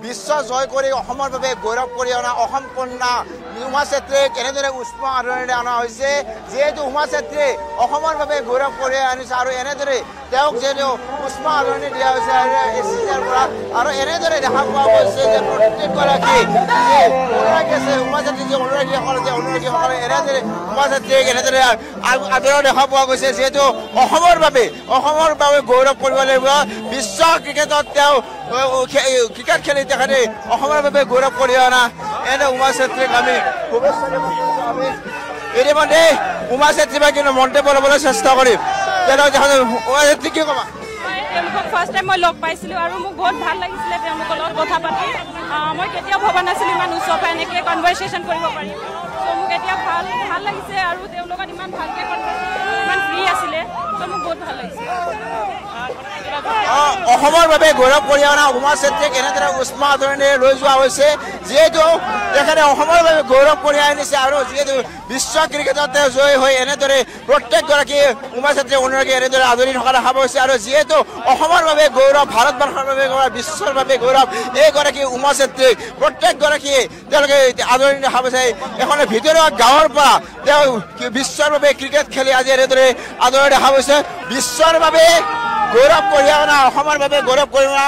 বিশ্ব জয় কৰি অসমৰ বাবে গৌৰৱ কৰি অনা অসম কন্যা উমা চেত্ৰীক এনেদৰে উষ্ম আদৰণিৰে অনা হৈছে। যিহেতু উমা চেত্ৰী অসমৰ বাবে গৌৰৱ কঢ়িয়াই আনিছে আৰু এনেদৰে তেওঁক যিহেতু উষ্ম আদৰণি দিয়া হৈছে এছিয়াৰ পৰা আৰু এনেদৰে দেখা পোৱা গৈছে যে প্ৰত্যেকগৰাকী যি অনুৰাগী আছে উমা চেত্ৰী যি অনুৰাগীসকল আছে অনুৰাগীসকলে এনেদৰে উমা চেত্ৰীক এনেদৰে আদৰ দেখা পোৱা গৈছে। যিহেতু অসমৰ বাবে গৌৰৱ কৰিব লাগিব, বিশ্ব ক্ৰিকেটত তেওঁ ক্ৰিকেট খেলি তেখেতে অসমৰ বাবে গৌৰৱ কঢ়িয়াই অনা এনে উমা চেত্ৰীক আমি শুভেচ্ছা জ্ঞাপন কৰিছোঁ। আমি ইতিমধ্যে উমা চেত্ৰী বা কিন্তু মন্তব্য ল'বলৈ চেষ্টা কৰিম। উমা চেত্ৰী কি ক'বা? তেওঁলোকক ফাৰ্ষ্ট টাইম মই লগ পাইছিলোঁ আৰু মোক বহুত ভাল লাগিছিলে তেওঁলোকৰ লগত কথা পাতি। মই কেতিয়াও ভবা নাছিলোঁ ইমান ওচৰৰ পৰা এনেকৈ কনভাৰ্চেশ্যন কৰিব পাৰিম। চ' মোক এতিয়া ভাল ভাল লাগিছে আৰু তেওঁলোকত ইমান ভালকৈ ইমান ফ্ৰী আছিলে, চ' মোক বহুত ভাল লাগিছে। অসমৰ বাবে গৌৰৱ কঢ়িয়াই অনা উমা চেত্ৰীক এনেদৰে উষ্ম আদৰণিৰে লৈ যোৱা হৈছে। যিহেতু তেখেতে অসমৰ বাবে গৌৰৱ কঢ়িয়াই আনিছে আৰু যিহেতু বিশ্ব ক্ৰিকেটত তেওঁ জয়ী হৈ এনেদৰে প্ৰত্যেকগৰাকী উমা চেত্ৰী অনুৰাগী এনেদৰে আদৰি থকা দেখা গৈছে। আৰু যিহেতু অসমৰ বাবে গৌৰৱ, ভাৰতবৰ্ষৰ বাবে গৌৰৱ, বিশ্বৰ বাবে গৌৰৱ এইগৰাকী উমা চেত্ৰীক প্ৰত্যেকগৰাকীয়ে তেওঁলোকে আদৰণি দেখা পাইছে। এখন ভিতৰুৱা গাঁৱৰ পৰা তেওঁ বিশ্বৰ বাবে ক্ৰিকেট খেলি আজি এনেদৰে আদৰণি দেখা গৈছে। বিশ্বৰ বাবে গৌৰৱ কঢ়িয়াই অনা, অসমৰ বাবে গৌৰৱ কঢ়িয়াই অনা।